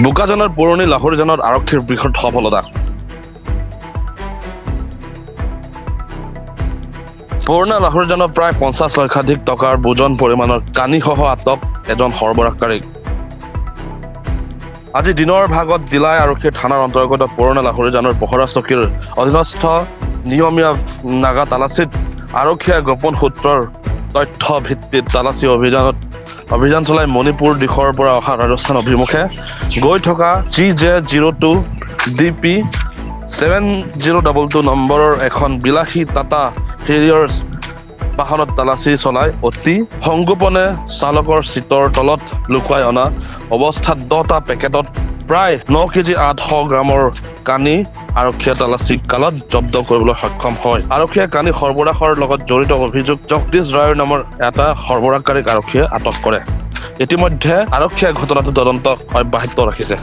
বোকাজানৰ পুৰণি লাহৰীজানত আৰক্ষীৰ বৃহৎ সফলতা। পুৰণা লাহৰীজানত প্ৰায় 50 লক্ষাধিক টকাৰ বুজন পৰিমাণৰ কানিসহ আটক এজন সৰবৰাহকাৰীক। আজি দিনৰ ভাগত ডিলাই আৰক্ষী থানাৰ অন্তৰ্গত পুৰণা লাহৰীজানৰ পহৰা চকীৰ অধীনস্থ নিয়মীয়া নাগা তালাচীত আৰক্ষীয়ে গোপন সূত্ৰৰ তথ্য ভিত্তিত তালাচী অভিযান চলাই মণিপুৰ দিশৰ পৰা অহা ৰাজস্থান অভিমুখে গৈ থকা GJ 02 DP 7022 নম্বৰৰ এখন বিলাসী টাটা হেৰিয়ৰ বাহনত তালাচী চলাই অতি সংগোপনে চালকৰ চিটৰ তলত লুকুৱাই অনা অৱস্থাত 10টা পেকেটত প্ৰায় 9 কেজি 800 গ্ৰামৰ কানি আৰক্ষীয়ে তালাচী কালত জব্দ কৰিবলৈ সক্ষম হয়। আৰক্ষীয়ে কানি সৰবৰাহৰ লগত জড়িত অভিযোগ জগদীশ ৰায়ৰ নামৰ এটা সৰবৰাহকাৰীক আৰক্ষীয়ে আটক কৰে। ইতিমধ্যে আৰক্ষীয়ে ঘটনাটো তদন্ত অব্যাহত ৰাখিছে।